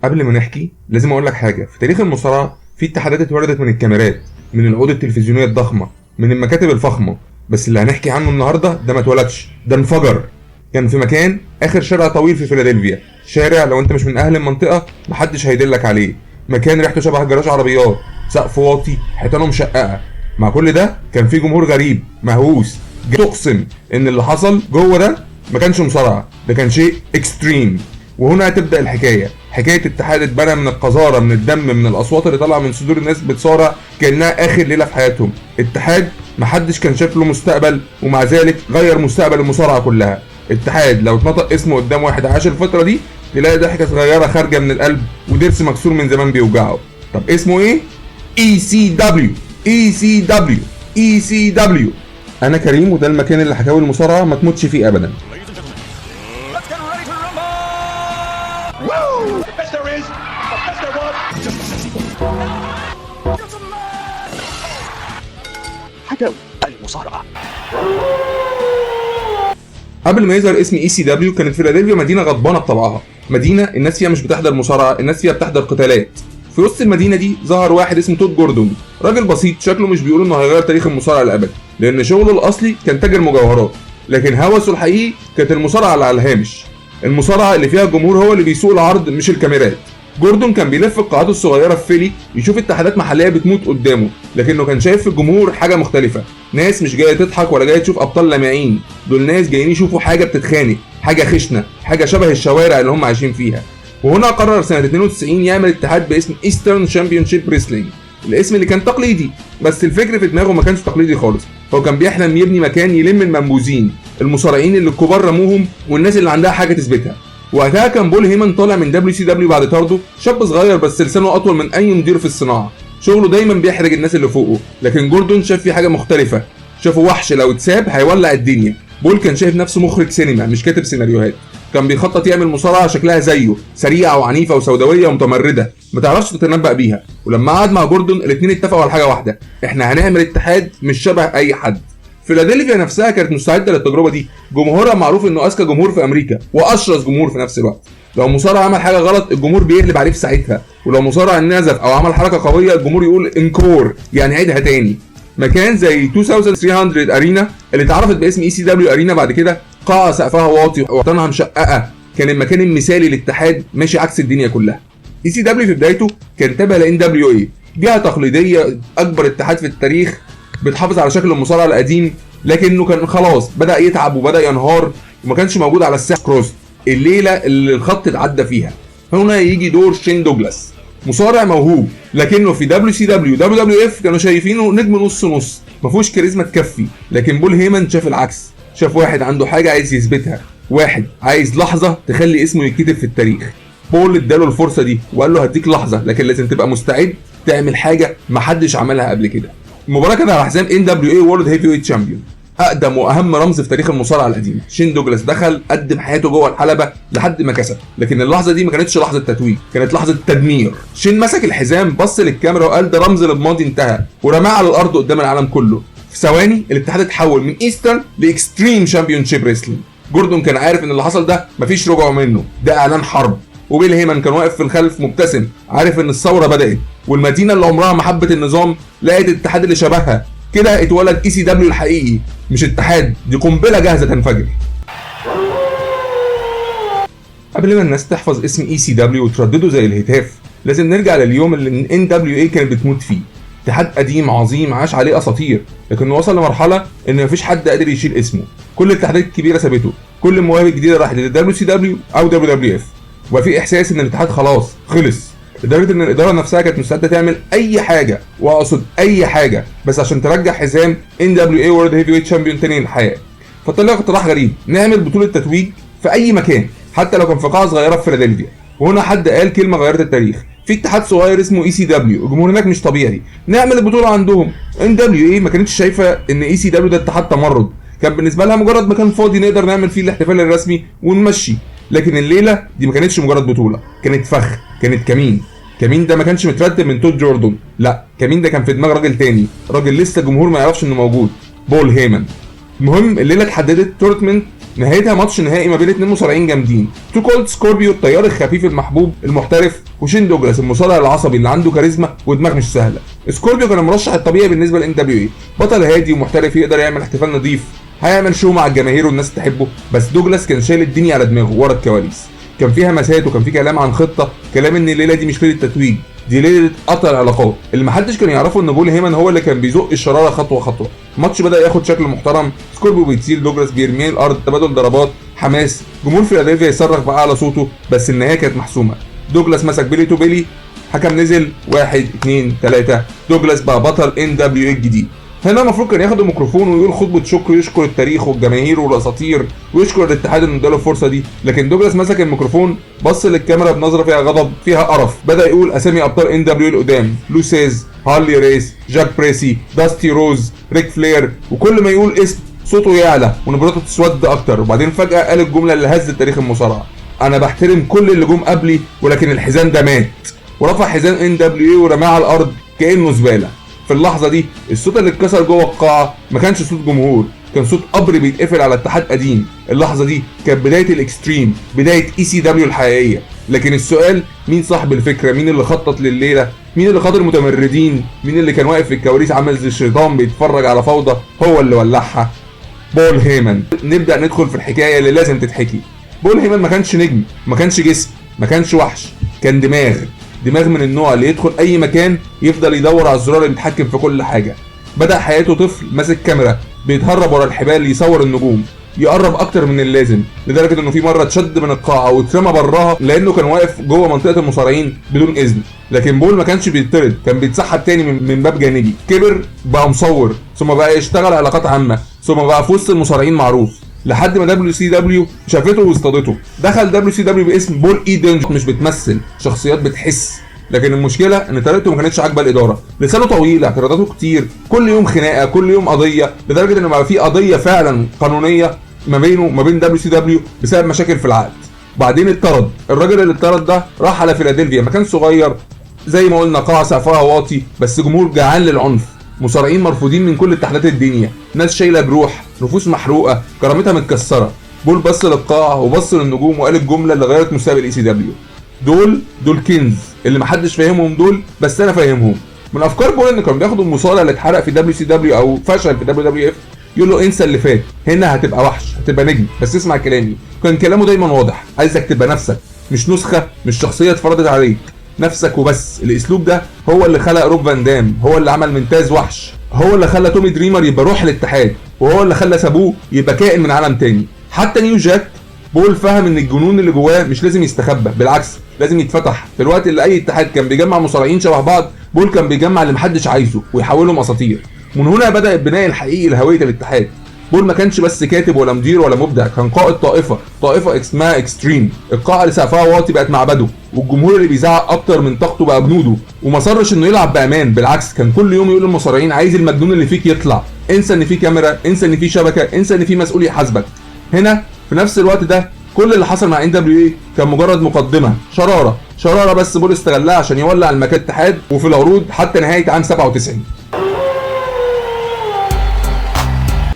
قبل ما نحكي لازم اقول لك حاجه. في تاريخ المصارعة في اتحادات اتولدت من الكاميرات، من العقود التلفزيونية الضخمه، من المكاتب الفخمه، بس اللي هنحكي عنه النهارده ده ما اتولدش، ده انفجر. كان في مكان اخر شارع طويل في فيلادلفيا، شارع لو انت مش من اهل المنطقة محدش هيدلك عليه، مكان ريحته شبه جراج عربيات، سقف واطي، حيطانه مشققه. مع كل ده كان في جمهور غريب مهووس، تقسم ان اللي حصل جوه ده ما كانش مصارعه، ده كان شيء extreme. وهنا تبدا الحكايه، حكاية اتحاد اتبنى من القذاره، من الدم، من الاصوات اللي طالعه من صدور الناس بتصارع كانها اخر ليلة في حياتهم. اتحاد محدش كان شايف له مستقبل، ومع ذلك غير مستقبل المصارعة كلها. اتحاد لو اتنطق اسمه قدام واحد عاش الفترة دي تلاقي ضحكه صغيرة خارجه من القلب وضرس مكسور من زمان بيوجعه. طب اسمه ايه؟ ECW، ECW، ECW. انا كريم، وده المكان اللي حكاوي المصارعة ما تموتش فيه ابدا. Ladies and gentlemen, let's get ready to rumble! Woo! The best there is, the best there was. Just حكاوي المصارعة. قبل ما يظهر اسم ECW كانت فيلادلفيا مدينة غضبانه بطبعها، مدينة الناس فيها مش بتحضر مصارعه، الناس فيها بتحضر قتالات. في وسط المدينة دي ظهر واحد اسمه تود جوردون، راجل بسيط شكله مش بيقول انه هيغير تاريخ المصارعة للابد، لان شغله الاصلي كان تاجر مجوهرات، لكن هوسه الحقيقي كانت المصارعة اللي على الهامش، المصارعة اللي فيها الجمهور هو اللي بيسوق العرض مش الكاميرات. جوردون كان بيلف القاعات الصغيرة في فيلي يشوف اتحادات محليه بتموت قدامه، لكنه كان شايف في الجمهور حاجة مختلفه، ناس مش جاية تضحك ولا جاية تشوف ابطال لامعين، دول ناس جايين يشوفوا حاجة بتتخانق، حاجة خشنه، حاجة شبه الشوارع اللي هم عايشين فيها. وهنا قرر سنة 92 يعمل اتحاد باسم Eastern Championship Wrestling، الاسم اللي كان تقليدي، بس الفكر في دماغه ما كانش تقليدي خالص. هو كان بيحلم يبني مكان يلم المنبوذين، المصارعين اللي الكبار رموهم والناس اللي عندها حاجة تثبتها. وقتها كان بول هيمن طالع من WCW بعد طرده، شاب صغير بس لسانه اطول من اي مدير في الصناعه، شغله دايما بيحرج الناس اللي فوقه. لكن جوردون شاف فيه حاجة مختلفه، شافه وحش لو اتساب هيولع الدنيا. بول كان شايف نفسه مخرج سينما مش كاتب سيناريوهات، كان بيخطط يعمل مصارعه شكلها زيه، سريعة وعنيفه وسوداويه ومتمرده، ما تعرفش تتنبأ بيها. ولما قعد مع جوردون الاثنين اتفقوا على حاجة واحده، احنا هنعمل اتحاد مش شبه اي حد. فيلادلفيا نفسها كانت مستعدة للتجربه دي، جمهورها معروف انه اذكى جمهور في امريكا واشرس جمهور في نفس الوقت. لو مصارع عمل حاجة غلط الجمهور بيقلب عليه في ساعتها، ولو مصارع نزف او عمل حركة قوية الجمهور يقول encore، يعني عيدها تاني. مكان زي 2300 Arena اللي اتعرفت باسم ECW Arena بعد كده، قاعة سقفها واطي وحيطانها مشققه، كان المكان المثالي للاتحاد ماشي عكس الدنيا كلها. ECW في بدايته كان تابع ل NWA، جهة تقليدية، اكبر اتحاد في التاريخ، بتحافظ على شكل المصارعة القديم، لكنه كان خلاص بدا يتعب وبدا ينهار وما كانش موجود على الساحة. crossed الليلة اللي الخط اتعدى فيها. هنا يجي دور شين دوجلاس، مصارع موهوب لكنه في WCW WWF كانوا شايفينه نجم نص نص، ما فيهوش كاريزما تكفي. لكن بول هيمن شاف العكس، شاف واحد عنده حاجة عايز يثبتها، واحد عايز لحظة تخلي اسمه يتكتب في التاريخ. بول اداله الفرصة دي وقال له هديك لحظة لكن لازم تبقى مستعد تعمل حاجة محدش عملها قبل كده. المباراة كانت على حزام NWA World Heavyweight Champion، اقدم واهم رمز في تاريخ المصارعة القديمه. شين دوجلاس دخل قدم حياته جوه الحلبة لحد ما كسب، لكن اللحظة دي ما كانتش لحظة تتويج، كانت لحظة تدمير. شين مسك الحزام، بص للكاميرا وقال ده رمز للماضي انتهى، ورماه على الارض قدام العالم كله. في ثواني الاتحاد اتحول من Eastern ل Extreme Championship Wrestling. جوردون كان عارف ان اللي حصل ده مفيش رجوع منه، ده اعلان حرب. وبيل هيمن كان واقف في الخلف مبتسم، عارف ان الثورة بدات، والمدينة اللي عمرها ما حبت النظام لقت الاتحاد اللي شبهها. كده اتولد ECW الحقيقي، مش اتحاد، دي قنبلة جاهزة تنفجر. قبل ما الناس تحفظ اسم ECW وتردده زي الهتاف، لازم نرجع لليوم اللي NWA كانت بتموت فيه. اتحاد قديم عظيم عاش عليه اساطير، لكنه وصل لمرحلة ان مفيش حد قادر يشيل اسمه. كل الاتحادات الكبيرة سابته، كل المواهب الجديدة راحت للدبليو سي دبليو او دبليو دبليو اف، وبقى في احساس ان الاتحاد خلاص خلص، لدرجة ان الادارة نفسها كانت مستعدة تعمل اي حاجه، واقصد اي حاجه، بس عشان ترجع حزام NWA World Heavyweight Champion تاني للحياه. فطلع اقتراح غريب، نعمل بطوله تتويج في اي مكان، حتى لو كان في قاعة صغيرة في فيلادلفيا. وهنا حد قال كلمة غيرت التاريخ: في اتحاد صغير اسمه ECW، الجمهور هناك مش طبيعي، نعمل البطولة عندهم. NWA ما كانتش شايفه ان ECW ده اتحاد تمرد، كان بالنسبة لها مجرد مكان فاضي نقدر نعمل فيه الاحتفال الرسمي ونمشي. لكن الليلة دي ما كانتش مجرد بطوله، كانت فخ، كانت كمين. كمين ده ما كانش مترتب من تود جوردون، لا، كمين ده كان في دماغ راجل تاني، راجل لسه الجمهور ما يعرفش انه موجود، بول هيمن. المهم الليلة اتحددت tournament نهايتها ماتش نهائي ما بين اتنين مصارعين جامدين، 2 Cold Scorpio الطيار الخفيف المحبوب المحترف، وشين دوجلاس المصارع العصبي اللي عنده كاريزما ودماغ مش سهله. سكوربيو كان المرشح الطبيعي بالنسبة لل NWA، بطل هادي ومحترف يقدر يعمل احتفال نظيف، هيعمل show مع الجماهير والناس تحبه. بس دوجلاس كان شايل الدنيا على دماغه ورا الكواليس، كان فيها همسات وكان في كلام عن خطه، كلام ان الليلة دي مش ليلة تتويج، دي ليلة قطع العلاقات. اللي محدش كان يعرفه ان بول هيمان هو اللي كان بيزق الشرارة خطوة خطوة. الماتش بدا ياخد شكل محترم، سكوربيو بيطير، دوجلاس بيرميه الارض، تبادل ضربات، حماس، جمهور فيلادلفيا يصرخ باعلى صوته، بس النهاية كانت محسومة. دوجلاس مسك belly to belly، حكم نزل 1 2 3، دوجلاس بقى بطل NWA الجديد. هنا المفروض كان ياخد الميكروفون ويقول خطبه شكر، يشكر التاريخ والجماهير والاساطير، ويشكر الاتحاد انه اداله الفرصة دي. لكن دوجلاس مسك الميكروفون، بص للكاميرا بنظره فيها غضب فيها قرف، بدا يقول اسامي ابطال NWA القدام، لو سيز، هارلي ريس، جاك بريسي، داستي روز، ريك فلير، وكل ما يقول اسم صوته يعلى ونبرته تسود اكتر. وبعدين فجاة قال الجملة اللي هزت تاريخ المصارعة: انا بحترم كل اللي جم قبلي، ولكن الحزام ده مات. ورفع حزام NWA ورماه على الارض كانه زبالة. في اللحظة دي الصوت اللي اتكسر جوه القاعة ما كانش صوت جمهور، كان صوت قبر بيتقفل على اتحاد قديم. اللحظة دي كانت بداية ال Extreme، بداية ECW الحقيقية. لكن السؤال، مين صاحب الفكره؟ مين اللي خطط لليله؟ مين اللي خاطر المتمردين؟ مين اللي كان واقف في الكواليس عامل زي الشيطان بيتفرج على فوضى هو اللي ولعها؟ بول هيمان. نبدا ندخل في الحكاية اللي لازم تتحكي. بول هيمان ما كانش نجم، ما كانش جسم، ما كانش وحش، كان دماغ. دماغ من النوع اللي يدخل اي مكان يفضل يدور على الزرار اللي بيتحكم في كل حاجة. بدا حياته طفل ماسك كاميرا بيتهرب ورا الحبال يصور النجوم، يقرب اكتر من اللازم، لدرجة انه في مرة اتشد من القاعة واترمى براها لانه كان واقف جوه منطقة المصارعين بدون اذن. لكن بول ما كانش بيطرد، كان بيتسحب تاني من باب جانبي. كبر بقى مصور، ثم بقى يشتغل علاقات عامة، ثم بقى في وسط المصارعين معروف، لحد ما WCW شافته واصطادته. دخل WCW باسم بول اي دينجر، مش بتمثل شخصيات بتحس. لكن المشكلة ان طريقته ما كانتش عاجبه الادارة، لسانه طويل، اعتراضاته كتير، كل يوم خناقه، كل يوم قضية، لدرجة ان بقى في قضية فعلا قانونية ما بينه وما بين WCW بسبب مشاكل في العقد. بعدين اتطرد. الراجل اللي اتطرد ده راح على فيلادلفيا، مكان صغير زي ما قلنا، قاعة سقفها واطي، بس جمهور جعان للعنف، مصارعين مرفوضين من كل اتحادات الدنيا، ناس شايله جروح، نفوس محروقة، كرامتها متكسره. بول بص للقاعه وبص للنجوم وقال الجملة اللي غيرت مستقبل ECW: دول كنز اللي محدش فاهمهم دول، بس انا فاهمهم. من افكار بول ان كانوا بياخدوا المصارع اللي اتحرق في WCW او فشل في WWF، يقول له انسى اللي فات، هنا هتبقى وحش، هتبقى نجم، بس اسمع كلامي. كان كلامه دايما واضح، عايزك تبقى نفسك، مش نسخه، مش شخصية اتفرضت عليك، نفسك وبس. الاسلوب ده هو اللي خلق روب فان دام، هو اللي عمل من تاز وحش، هو اللي خلى تومي دريمر يبقى روح الاتحاد، وهو اللي خلى سابوه يبقى كائن من عالم تاني. حتى نيو جاك، بول فهم ان الجنون اللي جواه مش لازم يستخبى، بالعكس لازم يتفتح. في الوقت اللي اي اتحاد كان بيجمع مصارعين شبه بعض، بول كان بيجمع اللي محدش عايزه ويحولهم اساطير. من هنا بدا البناء الحقيقي لهويه الاتحاد. بول ما كانش بس كاتب ولا مدير ولا مبدع، كان قائد طائفة، طائفة اسمها Extreme. القاعة اللي سقفها واطي بقت معبده، والجمهور اللي بيزعق اكتر من طاقته بقى جنوده. وما صرش انه يلعب بامان، بالعكس كان كل يوم يقول للمصارعين عايز المجنون اللي فيك يطلع، انسى ان في كاميرا، انسى ان في شبكة، انسى ان في مسؤول يحاسبك. هنا في نفس الوقت ده كل اللي حصل مع NWA كان مجرد مقدمه، شراره شراره بس بول استغلها عشان يولع المكان الاتحاد وفي العروض حتى نهاية عام 97.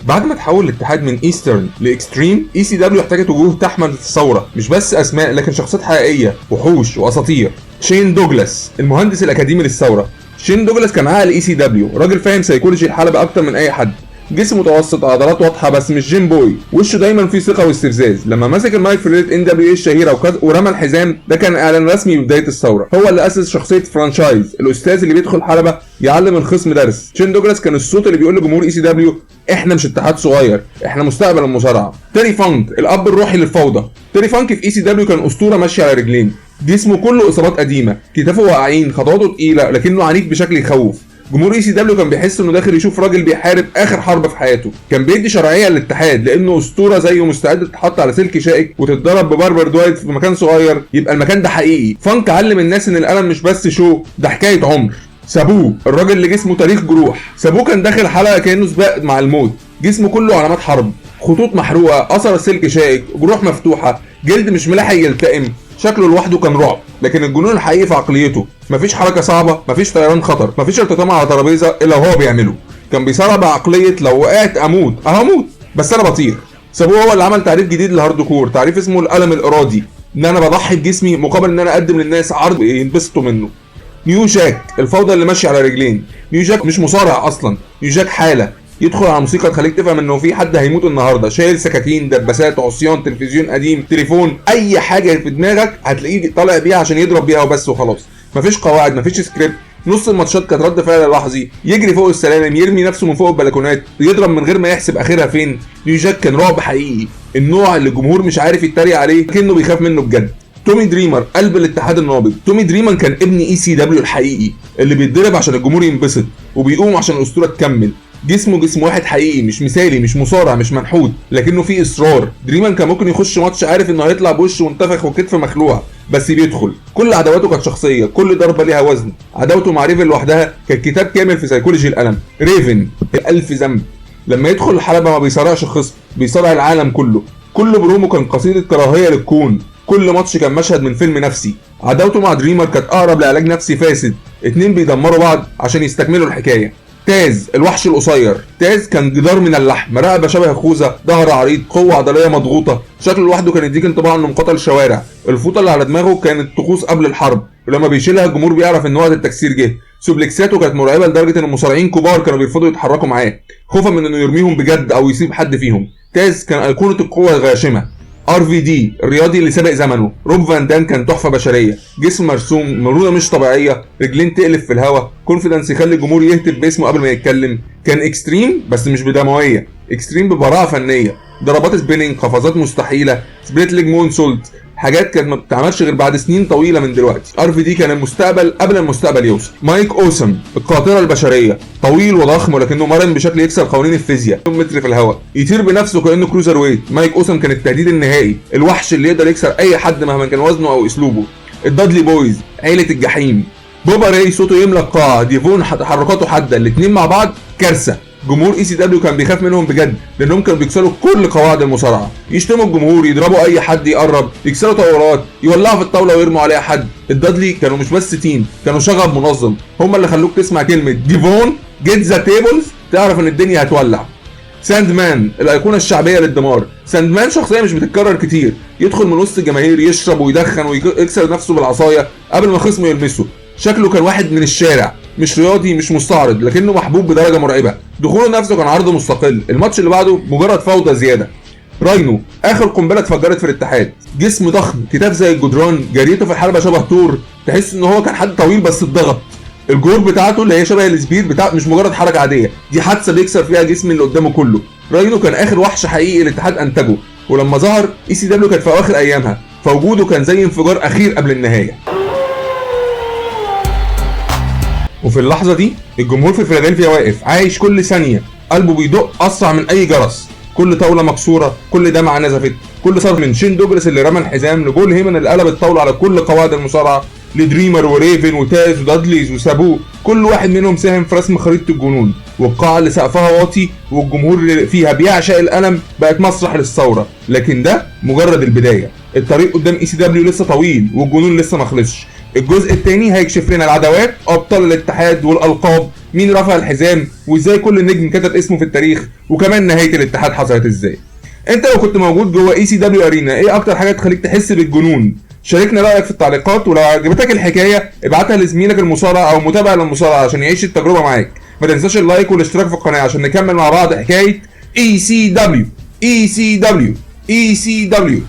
بعد ما تحول الاتحاد من Eastern ل Extreme، ECW احتاجت وجوه تحمل الثورة، مش بس اسماء لكن شخصيات حقيقية، وحوش واساطير. شين دوجلاس، المهندس الاكاديمي للثورة. شين دوجلاس كان عقل ECW، راجل فاهم سيكولوجي الحلبة اكتر من اي حد، جسم متوسط، عضلات واضحة، بس مش gym boy، وشه دايما فيه ثقة واستفزاز. لما مسك المايك في ليلة NWA الشهيرة ورمى الحزام، ده كان اعلان رسمي ببداية الثورة. هو اللي اسس شخصية franchise، الاستاذ اللي بيدخل حلبة يعلم الخصم درس. شين دوجلاس كان الصوت اللي بيقول لجمهور ECW احنا مش اتحاد صغير، احنا مستقبل المصارعة. تيري فانك، الاب الروحي للفوضى. تيري فانك في ECW كان اسطورة ماشية على رجلين، جسمه كله اصابات قديمة، كتافه واقعين، خطواته تقيلة، لكنه عنيف بشكل يخوف. جمهور ECW كان بيحس انه داخل يشوف راجل بيحارب اخر حرب في حياته. كان بيدي شرعية للاتحاد لانه اسطورة زيه مستعد تتحط على سلك شائك وتتضرب ب barbed wire في مكان صغير، يبقى المكان ده حقيقي. فانك علم الناس ان الالم مش بس show، ده حكاية عمر. سابوه، الراجل اللي جسمه تاريخ جروح. سابوه كان داخل حلقة كانه سباق مع الموت، جسمه كله علامات حرب، خطوط محروقة، اثر سلك شائك، جروح مفتوحة، جلد مش ملاحق يلتئم، شكله لوحده كان رعب. لكن الجنون الحقيقي في عقليته، مفيش حركة صعبة، مفيش طيران خطر، مفيش ارتطام على ترابيزة الا وهو بيعمله. كان بيصارع بعقلية لو وقعت اموت، اهو اموت بس انا بطير. سابوه هو اللي عمل تعريف جديد لل hardcore، تعريف اسمه الالم الارادي. ان انا بضحي بجسمي مقابل ان انا اقدم للناس عرض ينبسطوا منه. نيو جاك، الفوضى اللي ماشية على رجلين. نيو جاك مش مصارع اصلا، نيو جاك حاله. يدخل على موسيقى تخليك تفهم انه في حد هيموت النهارده، شايل سكاكين، دباسات، عصيان، تلفزيون قديم، تليفون، اي حاجة في دماغك هتلاقيه طالع بيها عشان يضرب بيها وبس وخلاص. مفيش قواعد، مفيش سكريبت. نص الماتشات كانت رد فعل لحظي، يجري فوق السلالم، يرمي نفسه من فوق البلكونات، يضرب من غير ما يحسب اخرها فين. نيو جاك كان رعب حقيقي، النوع اللي الجمهور مش عارف يتريق عليه لكنه بيخاف منه بجد. تومي دريمر، قلب الاتحاد النابض. تومي دريمر كان ابن ECW الحقيقي، اللي بيتضرب عشان الجمهور ينبسط وبيقوم عشان الاسطورة تكمل. جسمه جسم واحد حقيقي، مش مثالي، مش مصارع، مش منحوت، لكنه فيه اصرار. دريمر كان ممكن يخش ماتش عارف انه هيطلع بوشه منتفخ وكتف مخلوع، بس بيدخل. كل عداواته كانت شخصيه، كل ضربه ليها وزن. عداوته مع ريفن لوحدها كانت كتاب كامل في سيكولوجي الالم. ريفن الالف ذنب، لما يدخل الحلبة ما بيصارعش خصم، بيصارع العالم كله. كل برومو كان قصيدة كراهية للكون، كل ماتش كان مشهد من فيلم نفسي. عداوته مع دريمر كانت اقرب لعلاج نفسي فاسد، اتنين بيدمروا بعض عشان يستكملوا الحكايه. تاز، الوحش القصير. تاز كان جدار من اللحم، رقبة شبه خوذه، ظهر عريض، قوة عضلية مضغوطه. شكله لوحده كان يديك انطباع انه مقاتل شوارع. الفوطه اللي على دماغه كانت طقوس قبل الحرب، ولما بيشيلها الجمهور بيعرف ان وقت التكسير جه. suplex اته كانت مرعبة لدرجة ان المصارعين كبار كانوا بيرفضوا يتحركوا معاه خوفا من انه يرميهم بجد او يصيب حد فيهم. تاز كان ايقونة القوة الغاشمه. RVD، الرياضي اللي سابق زمنه. روب فان دام كان تحفة بشريه، جسم مرسوم، مرونة مش طبيعيه، رجلين تقلب في الهواء، confidence يخلي الجمهور يهتف باسمه قبل ما يتكلم. كان extreme بس مش بدمويه، extreme ببراعه فنيه. ضربات spinning، قفزات مستحيله، split leg moonsault، حاجات كانت ما بتتعملش غير بعد سنين طويلة من دلوقتي. RVD كان المستقبل قبل المستقبل يوصل. مايك اوسم، القاطره البشريه. طويل وضخم ولكنه مرن بشكل يكسر قوانين الفيزياء، متر في الهواء، يطير بنفسه كانه cruiserweight. مايك اوسم كان التهديد النهائي، الوحش اللي يقدر يكسر اي حد مهما كان وزنه او اسلوبه. الدادلي بويز، عيله الجحيم. بوبا راي صوته يملى القاعه، ديفون تحركاته حاده، الاثنين مع بعض كارثه. جمهور ECW كان بيخاف منهم بجد، لانهم كانوا بيكسروا كل قواعد المصارعه، يشتموا الجمهور، يضربوا اي حد يقرب، يكسروا طاولات، يولعوا في الطاولة ويرموا عليها حد. الدادلي كانوا مش بس team، كانوا شغب منظم. هم اللي خلوك تسمع كلمة ديفون get the tables تعرف ان الدنيا هتولع. ساند مان، الايقونه الشعبية للدمار. ساند مان شخصية مش بتتكرر كتير، يدخل من وسط الجماهير، يشرب ويدخن ويكسر نفسه بالعصايه قبل ما خصمه يلمسه. شكله كان واحد من الشارع، مش رياضي، مش مستعرض، لكنه محبوب بدرجة مرعبه. دخوله نفسه كان عرض مستقل، الماتش اللي بعده مجرد فوضى زياده. راينو، اخر قنبلة اتفجرت في الاتحاد. جسم ضخم، كتاف زي الجدران، جريته في الحلبة شبه تور، تحس ان هو كان حد طويل بس اتضغط. ال gore بتاعته اللي هي شبه ال spear بتاع مش مجرد حركة عاديه، دي حادثه بيكسر فيها جسم اللي قدامه كله. راينو كان اخر وحش حقيقي الاتحاد انتجه، ولما ظهر ECW كانت في اواخر ايامها، فوجوده كان زي انفجار اخير قبل النهايه. وفي اللحظة دي الجمهور في فيلادلفيا واقف عايش كل ثانيه، قلبه بيدق اسرع من اي جرس. كل طاولة مكسوره، كل دمعه نزفت، كل صرخ من شين دوجلاس اللي رمى الحزام، لبول هيمن اللي قلب الطاولة على كل قواعد المصارعة، لدريمر وريفن وتاز ودادليز وسابو، كل واحد منهم ساهم في رسم خريطة الجنون. والقاعه اللي سقفها واطي والجمهور اللي فيها بيعشق الالم بقت مسرح للثوره. لكن ده مجرد البداية، الطريق قدام ECW لسه طويل والجنون لسه ما خلصش. الجزء الثاني هيكشف لنا العداوات، ابطال الاتحاد والالقاب، مين رفع الحزام، وازاي كل نجم كتب اسمه في التاريخ، وكمان نهاية الاتحاد حصلت ازاي. انت لو كنت موجود جوه ECW arena، ايه اكتر حاجة تخليك تحس بالجنون؟ شاركنا رايك في التعليقات، ولو عجبتك الحكاية ابعتها لزميلك المصارع او متابع للمصارعه عشان يعيش التجربة معاك. ما تنساش ال like والاشتراك في القناة عشان نكمل مع بعض حكاية ECW. ECW. ECW.